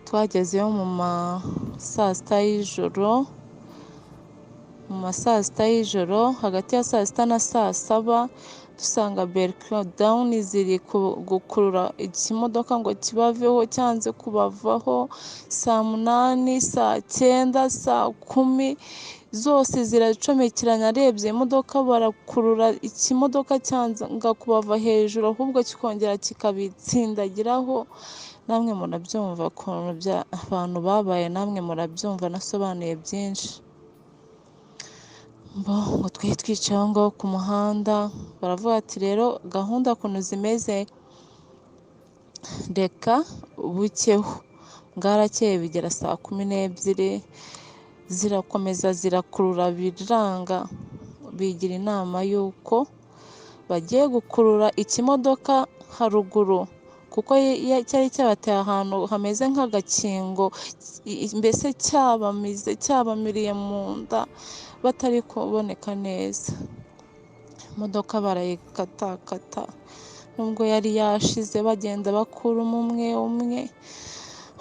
Twagezeyo mu ma saa sita y'ijoro, mu ma saa sita y'ijoro, hagati ya saa sita na saa saba, dusanga breakdown ziri gukurura ikimodoka ngo kibaveho, cyanze kubavaho. Saa munani, saa cyenda, saa kumi zose ziracomekeranye. Arebye imodoka barakurura ikimodoka cyanga kubava hejuru, ahubwo kikongera kikabitsindagiraho. Namwe murabyumva ukuntu abantu babaye, namwe murabyumva, nasobanuye byinshi. Ngo twari twicaye aho ngaho ku muhanda, baravuga ati: "Rero gahunda ukuntu zimeze, reka bukeho." Bwarakeye bigera saa 12, zirakomeza zirakurura biranga. Bigira inama y'uko bagiye gukurura ikimodoka haruguru, kuko cyari cyabateye ahantu hameze nk'agakingo, mbese cyabamize, cyabamiriye mu nda, batari kuboneka neza. Imodoka barayikatakata, nubwo yari yashize, bagenda bakuramo umwe umwe.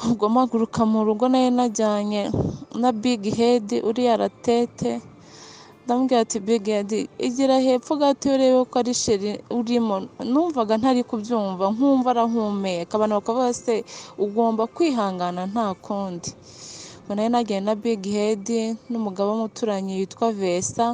Ubwo mpaguruka mu rugo, nari najyanye na Big Head uriya Ratete, ndamubwira ati: "Big Head, igira hepfo gato urebe ko ari chéri urimo." Numvaga ntari kubyumva, nkumva arahumeka, abantu bakavuga se ugomba kwihangana, nta kundi. Ubwo nari nagiye na Big Head n'umugabo w'umuturanyi witwa Vesa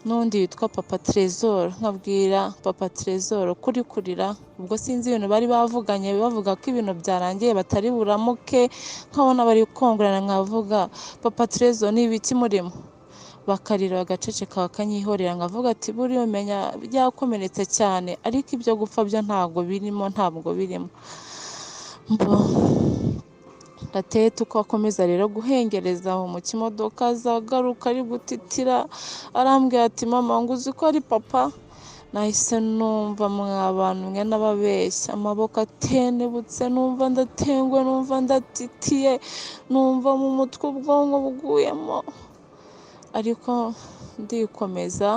n'undi witwa Papa Trésor. Nkabwira Papa Trésor kuri kurira, ubwo sinzi ibintu bari bavuganye, bavuga ko ibintu byarangiye batari buramuke, nkabona bari kongorana, nkavuga: "Papa Trésor, ni ibiki murimo?" Bakarira, bagaceceka, bakanyihorera. Nkavuga ati: "Buriya umenya byakomeretse cyane, ariko ibyo gupfa byo ntabwo birimo, ntabwo birimo." Gatete uko akomeza rero guhengereza aho mu kimodoka, azagaruka ari gutitira, arambwira ati: "Mama, ngo uzi ko ari papa?" Nahise numva, mwa bantu mwe, n'ababeshya, amaboko atenebutse, numva ndatenguwe, numva ndatitiye, numva mu mutwe ubwonko buguyemo, ariko ndikomeza,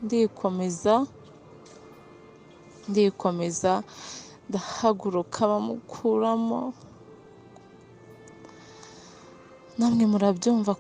ndikomeza, ndikomeza, ndahaguruka, bamukuramo. Namwe murabyumva.